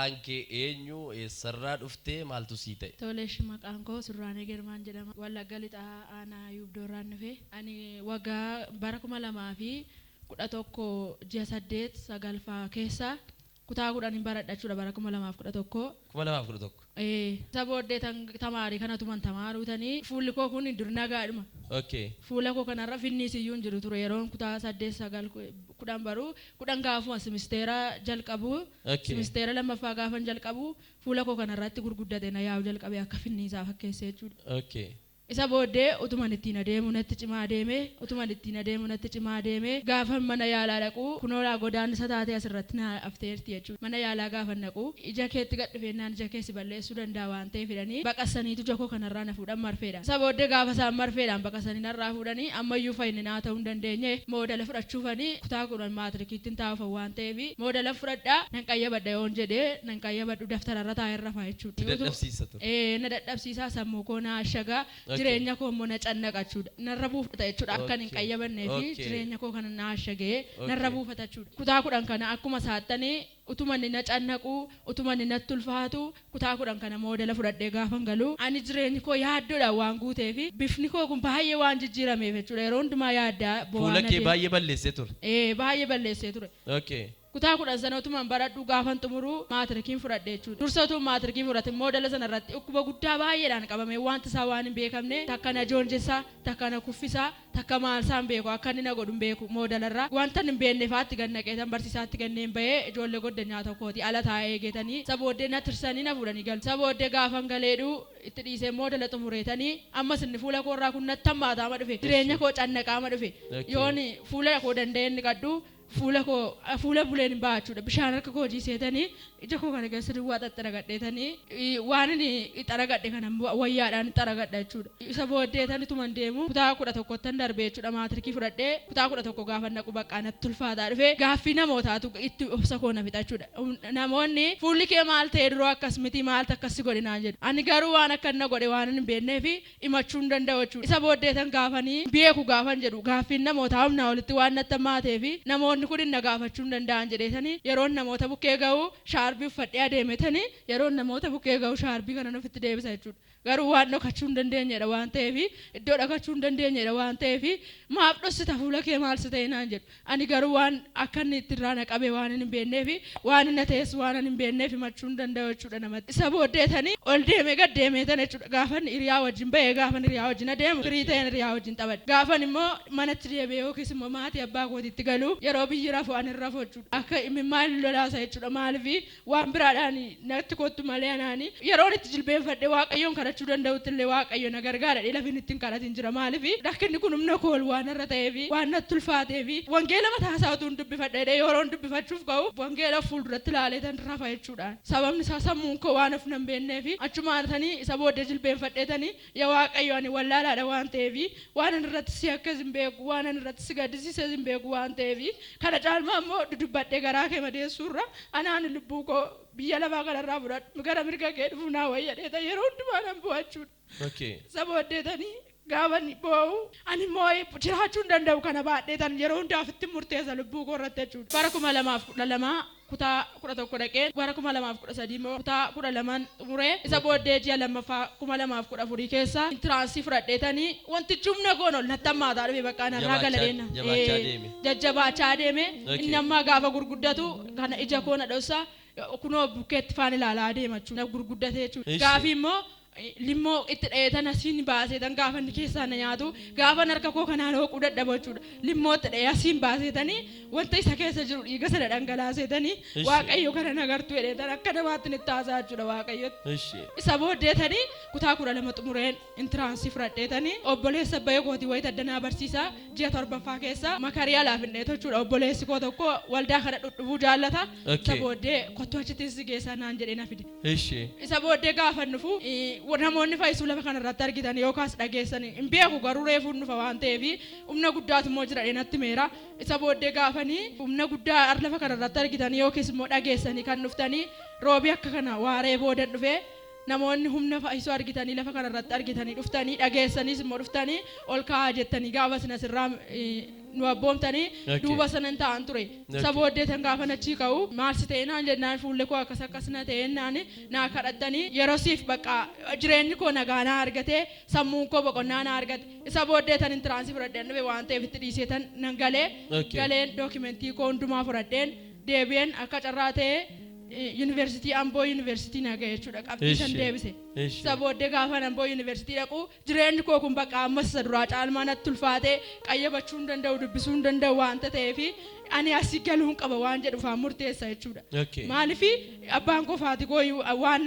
Maqaan kee eenyu? Eessarraa dhuftee? Maaltu sii ta'e? Toleesh, maqaan koo Surraanee Girmaan jedhama. Wallagga Lixaa, aanaa Yuubdoorraan dhufe. Ani waggaa bara 2011 ji'a 8 sagalfaa keessa kutaa 10 baradha jechuudha, bara 2011. 2011. Isa booddee tamaarii kana tuman tamaaruutanii fuulli koo kun dur nagaadhuma. Fuula koo kanarra finniis iyyuu hin jiru ture yeroon kutaa 8, 9, 10 baruu 10 gaafuma simisteera jalqabu. Simisteera lammaffaa gaafan jalqabu fuula koo kanarratti gurguddate na yaa'u jalqabe, akka finniisaa fakkeessee jechuudha. Isa booddee utuman ittiin adeemu natti cimaa deeme, utuman ittiin adeemu natti cimaa deeme. Gaafan mana yaalaa dhaqu kunoolaa godaannisa taatee asirratti na hafteerti jechuudha. Mana yaalaa gaafan dhaqu ija keetti gad dhufeennaan ija keessi balleessuu danda'a waan ta'eef jedhanii baqassaniitu ija koo kanarraa na fuudhan marfeedhaan. Isa booddee gaafa isaan marfeedhaan baqassanii narraa fuudhanii ammayyuu fayyinaa ta'uu hin dandeenye. Moodala fudhachuufanii kutaa 10 maatirikiitti hin taa'uufan waan ta'eef moodala fudhadhaa nan qayyabadha yoon jedhee nan qayyabadhu, daftararra taa'ee rafaa jechuudha. Si dadhabsiisa ture. Ee, na dadhabsiisaa, sammuu koo na ashagaa, jireenya koo immoo na cannaqa jechuudha. Narra buufata jechuudha akkan hin qayyabannee fi jireenya koo kana na ashagee narra buufata jechuudha. Kutaa 10 kana akkuma saaxanii utuma inni na cannaqu, utuma inni natti ulfaatu, kutaa 10 kana moodala fudhadhee gaafan galu ani jireenyi koo yaaddoodhaan waan guutee fi bifni koo kun baay'ee waan jijjiirameef jechuudha. Yeroo hundumaa yaaddaa Fuula bo'aan kee adeema. baay'ee balleessee ture. Ee, baay'ee balleessee ture. Kutaa 10 sana utuman baradhu gaafan xumuru maatirikiin fudhadhe jechuudha. Dursa utuu maatirikii fudhate moodala sana irratti dhukkuba guddaa baay'eedhaan qabame, wanti isaa waan hin beekamne takka na joonjessaa, takka na kuffisaa, takka maal isaa hin beeku, akka inni na godhu hin beeku moodalarraa. Wanta hin beekne faatti gad naqeetan barsiisaatti ganneen bahee ijoollee goddanyaa tokkooti ala taa'ee eegetanii isa booddee na tirsanii na fuudhanii galu. Isa booddee gaafan galeedhu itti dhiisee moodala xumureetanii ammas inni fuula koorraa kun natti hammaataama dhufe. Jireenya koo cannaqaama dhufe. Yoon fuula koo danda'ee inni qadhu fuula koo fuula buleen hin ba'a jechuudha. Bishaan harka koo jiiseetanii ija koo kana keessa duwwaa xaxxaragadheetanii waan inni xaragadhe kana wayyaadhaan xaragadha jechuudha. Isa booddeetan utuman deemu kutaa 11ttan darbe jechuudha. Maatirikii fudhadhee kutaa 11 gaafa naqu baqqaa natti ulfaataa dhufe. Gaaffii namootaatu itti obsa koo na fixa jechuudha. Namoonni "Fuulli kee maal ta'e? Duroo akkas miti, maaltu akkas si godhe?" naan jedhu. Ani garuu waan akka inni na godhe waan hin beekneef himachuu hin danda'u jechuudha. Isa booddeetan gaafanii beeku gaafan jedhu gaaffiin namootaa humnaa olitti waan natti hammaatee fi namoonni kun na gaafachuu hin danda'an jedheetanii yeroon namoota bukkee ga'u shaarbii uffadhee adeemetanii yeroon namoota bukkee ga'u shaarbii kana ofitti deebisa jechuudha. Garuu waan dhokachuu hin dandeenyedha waan ta'eef, iddoo dhokachuu hin dandeenyedha waan ta'eef, "Maaf dhossita fuula kee? Maal si ta'e?" naan jedhu. Ani garuu waan akka inni itti irraa na qabe waan hin beekneef, waan inni ta'es waan hin beekneef himachuu hin danda'u jechuudha namatti. Isa booddeetanii ol deemee gad deemeetan jechuudha. Gaafan hiriyaa wajjin bahee, gaafan hiriyaa wajjin adeemu firii ta'een hiriyaa wajjin taphadhe. Gaafan immoo manatti deebi'ee yookiis immoo maatii abbaa kootiitti galu yeroo biyyi rafu ani hin rafu jechuudha. Akka imimmaan lolaasa jechuudha. Maaliif waan biraadhaan natti kottu malee anaani yeroon itti jilbeenfadhe Waaqayyoon kadhachuu danda'utti illee Waaqayyo na gargaara lafin ittiin kadhatin jira. Maaliif rakkinni kun humna koo ol waan irra ta'eef, waan natti ulfaateef, wangeela mataa isaa utuu hin dubbifadhe jedhee yeroon dubbifachuuf ka'u wangeela fuulduratti ilaalee tan rafa jechuudha. Sababni isaa sammuun koo waan of nan beekneef achumaan tanii isa booddee jilbeenfadheetanii, "Yaa Waaqayyo, ani wallaalaadha waan ta'eef, waan ani irratti si akkas hin beeku, waan ani irratti si gaddisiises hin beeku waan ta'eef, kana caalmaa immoo dudubbadhee garaa kee madeessuurra anaan lubbuu koo biyya lafaa kanarraa fudhadhu, gara mirga kee dhufuu naa wayya" dheeta yeroo hundumaa nan bo'achuudha. Isa booddeetanii gaafa inni boo'u ani immoo jiraachuu hin danda'u kana baadheetan yeroo hundaaf itti murteessa lubbuu koo irratti jechuudha. Bara 2012 kutaa 11 dhaqee bara 2013 immoo kutaa 12n xumuree isa booddee ji'a lammaffaa 2014 keessa entrance fudhadheetanii wantichi humna koon ol natti hammaataa dhufe, bakka narraa galadheena. Jabaachaa deeme. Jajjabaachaa deeme. Inni ammaa gaafa gurguddatu kana ija koo na dhossa, kunoo bukkeetti faan ilaalaa adeema jechuudha. Na gurguddate jechuudha. Gaafii immoo limmoo itti dha'eetan asiin baaseetan gaafa inni keessaa na nyaatu, gaafa harka koo kanaan hooquu dadhabu jechuudha. Limmoo itti dha'ee asiin baaseetanii wanta isa keessa jiru dhiiga sana dhangalaaseetanii "Waaqayyo kana nagartuu" jedheetan akka namaatti itti haasaa jechuudha Waaqayyotti. Isa booddeetanii kutaa 12 xumureen entrance fudhadheetanii obboleessa abbaa kootii wayita addanaa barsiisaa ji'a torbaffaa keessa makarii alaaf hin dheetu jechuudha. Obboleessi koo tokko waldaa kana dhudhufuu jaallata. Isa booddee "Kottu achitti si geessaa" naan jedhee na fide. Isa booddee gaafa dhufu namoonni fayyisuu lafa kanarratti argitan yookaas dhageessan hin beeku, garuu reefuun dhufa waan ta'eef humna guddaatu immoo jira natti meera. Isa booddee gaafanii humna guddaa lafa kanarratti argitan yookiis immoo dhageessanii kan dhuftanii roobii akka kana waaree boodan dhufee, namoonni humna fayyisuu argitanii lafa kanarratti argitanii dhuftanii dhageessaniis immoo dhuftanii ol kaa'aa jettanii gaafa isin asirraa nu abboomtanii Okay. duuba sanan ta'an ture. Isa Okay. booddee tan gaafa achii ka'u maal si ta'e naan jennaan, fuulli koo akkas akkas na ta'e naan naa kadhattanii, yeroo siif bakka jireenyi koo nagaa naa argate, sammuun koo boqonnaa naa argate. Isa booddee tan entrance fudhadheen dhufe waan ta'eef itti dhiisee tan nan galee. Okay. Galeen document koo hundumaa fudhadheen deebi'een, akka carraa ta'ee yuunivarsiitii Amboo Yuunivarsiitii na ga'e jechuudha, qabxii san deebise. Isa booddee gaafa Amboo Yuunivarsiitii dhaqu jireenyi koo kun bakka ammas isa duraa caalmaa natti ulfaate. Qayyabachuu hin danda'u, dubbisuu hin danda'u waanta ta'eef, ani asii galuun qaba waan jedhu faan murteessa jechuudha. Maaliif, abbaan koo faati koo waan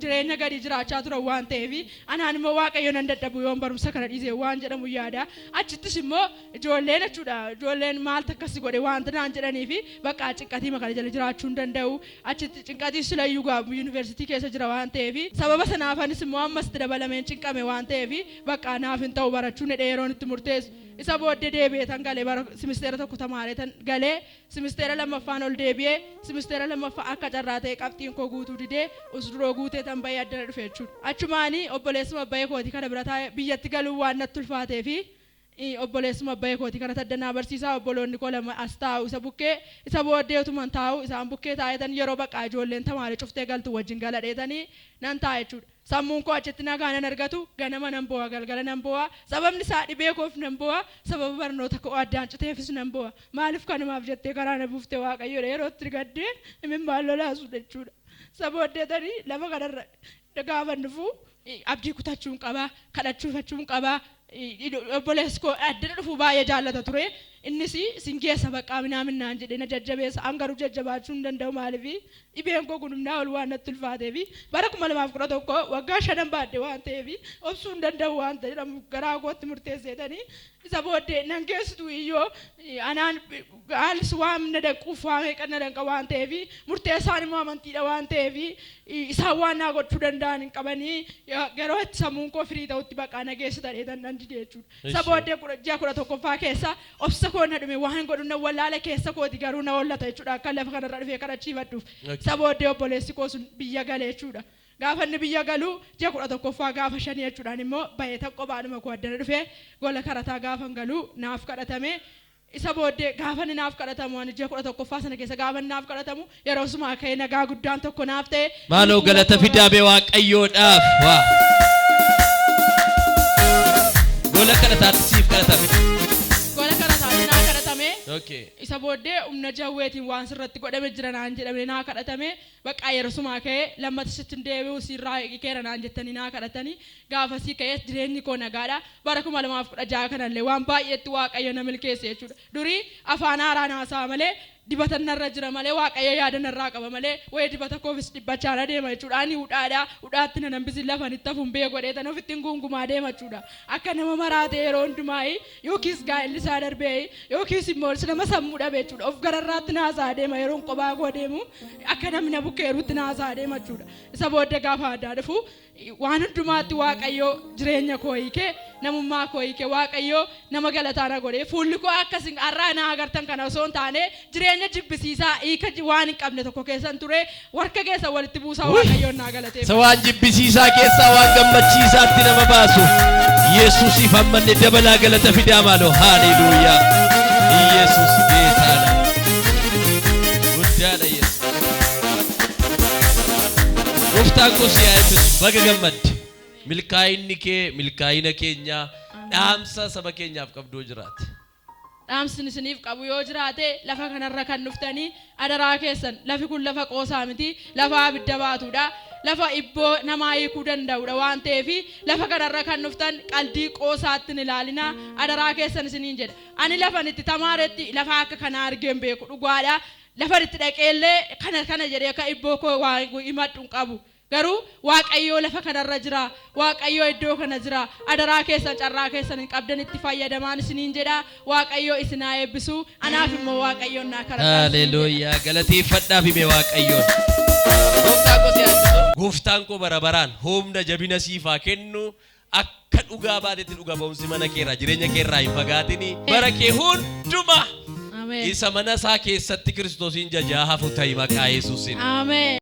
jireenya gadi jiraachaa turan waan ta'eef, anaan immoo Waaqayyo nan dadhabu yoon barumsa kana dhiise waan jedhamu yaada. Achittis immoo ijoolleen jechuudha, ijoolleen maaltu akkas godhe waanta naan jedhanii fi bakka cinqatii kana jala jiraachuu hin danda'u. Achitti cinqatii silayyuu yuunivarsiitii keessa jira waan ta'eef, sababa sanaafanis immoo ammas itti dabalameen cinqame waan ta'eef, bakka naaf hin ta'u barachuun hidhee yeroon itti murteessu. Isa booddee deebi'ee tan galee, bara simisteera tokko tamaaree tan galee, simisteera lammaffaan ol deebi'ee, simisteera lammaffaa akka carraa ta'e qabxiin koo guutuu didee, usduroo guutee tan bahee addana dhufe jechuudha. Achumaanii obboleessuma abbaa kootii kana bira taa'ee, biyyatti galuu waan natti ulfaatee fi obboleessuma abbaa kootii kana taddanaa barsiisaa, obboloonni koo lama as taa'u isa bukkee. Isa booddee utuman taa'u isaan bukkee taa'etan, yeroo baqaa ijoolleen tamaaree cuftee galtu wajjin galadheetanii nan taa'a jechuudha. Sammuun koo achitti nagaa nan argatu, ganama nan bo'a, galgala nan bo'a. Sababni isaa dhibee koof nan bo'a, sababa barnoota koo addaan citeefis nan bo'a. Maaliif kanumaaf jettee karaa na buufte Waaqayyoodha yeroo itti gaddee imimmaan lolaasu jechuudha. Isa booddeetanii lafa kanarra gaafa dhufu abdii kutachuun qaba, kadhachuufachuun qaba. Obboleessi koo addana dhufu baay'ee jaallata ture. Innis sin geessa baqqaa minaamin naan jedhee na jajjabeessa. An garuu jajjabaachuu hin danda'u, maaliif dhibeen koo kun humnaa ol waan natti ulfaateefi, bara 2011 waggaa shanan baadhe waan ta'eef, obsuu hin danda'u waan jedhamu garaa kootti murteesseetanii. Isa booddee nan geessitu iyyoo anaan haalis waan na danquuf waan meeqa na danqa waan ta'eef, murteessaan immoo amantiidha waan ta'eef, isaan waan naa gochuu danda'an hin qabanii, yeroo itti sammuun koo firii ta'utti baqaa na geessita dheetan nan dide jechuudha. Isa booddee ji'a 11ffaa keessa obsa koo na dhume, waan godhu na wallaala, keessa kooti garuu na hollata jechuudha akka lafa kanarra dhufee kadhachiifadhuuf. Isa booddee obboleessi koo sun biyya gale jechuudha. Gaafa inni biyya galu ji'a 11ffaa gaafa 5 jechuudhaan immoo bahee tan kophaadhuma koo addana dhufee gola karataa gaafa galu naaf kadhatame. Isa booddee gaafa inni naaf kadhatamu, ani ji'a 11ffaa sana keessa gaafa inni naaf kadhatamu, yeroo sumaa ka'ee nagaa guddaan tokko naaf ta'e. Maaloo galata fidaa bee Waaqayyoodhaaf. Waa. Gola kadhataatti siif kadhatame. Gola kadhataatti naa kadhatame. Isa booddee humna jawweetiin waan sirratti godhame jira naan jedhame naa kadhatame. Bakka yeroo sumaa ka'ee lammata sitti hin deebi'u, sirraa hiikeera naan jettanii naa kadhatanii, gaafasii ka'ee jireenyi koo nagaadha. Bara 2016 kanallee waan baay'eetti Waaqayyo na milkeesse jechuudha. Durii afaan haaraa naasaa malee, dibata narra jira malee, Waaqayyo yaada narraa qaba malee, wayii dibata koofis dhibbachaa na deema jechuudha. Ani hudhaadha, hudhaatti na nambisin, lafan itti hafuun bee godhee tan ofitti guungumaa deema jechuudha. Akka nama maraate yeroo hundumaa, yookiis gaa'elli isaa darbee, yookiis immoo nama sammuu dhabe jechuudha. Of gararraatti naasaa deema, yeroon kophaa koo deemu akka namni na bukkeerutti naasaa deema jechuudha. Isa booddee gaafa addaa dhufu waan hundumaatti Waaqayyo jireenya koo hiikee, namummaa koo hiikee, Waaqayyo nama galataa na godhe. Fuulli koo akkasin har'aa na agartan kana osoo hin taane, jireenya jibbisiisaa hiika waan hin qabne tokko keessan ture. Warka keessa walitti buusaa Waaqayyoon naa galateef. Isa waan jibbisiisaa keessaa waan gammachiisaatti nama baasu Yesuusiif ammallee dabalaa galata fidaa maaloo. Haaleluuyaa! Yesuus geetaadha. Guddaadha Yesuus. Gooftaan koo si haa eebbisu. Baga gammadde. Milkaa'inni kee milkaa'ina keenyaa. Dhaamsa saba keenyaaf qabduu jiraate. Dhaamsin isiniif qabu yoo jiraate, lafa kanarra kan dhuftanii adaraa keessan, lafi kun lafa qoosaa miti, lafa abidda baatudha, lafa ibboo namaa hiikuu danda'udha waan ta'eef, lafa kanarra kan dhuftan qaldii qoosaatti hin ilaalina adaraa keessan isiniin jedha. Ani lafan itti tamaaretti lafa akka kanaa argeen beeku, dhugaadha. Lafan itti dhaqeellee kana kana jedhee akka ibboo koo waa himadhu hin qabu. Garuu Waaqayyoo lafa kanarra jira, Waaqayyoo iddoo kana jira. Adaraa keessan, carraa keessan hin qabdan, itti fayyadamaan isiniin jedha. Waaqayyoo isin haa eebbisu. Anaaf immoo Waaqayyoon naa kadhadhaa isiniin jedha. Haleluuyaa. Galateeffadhaaf hime Waaqayyoon. Gooftaan koo si haa eebbisu. Gooftaan koo bara baraan humna jabina siif haa kennu. Akka dhugaa baatetti dhuga ba'umsi mana keerraa, jireenya keerraa hin fagaatini. Bara kee hundumaa Ameen. isa mana isaa keessatti Kiristoosiin jajaa hafu ta'i maqaa Yesuusiin. Ameen.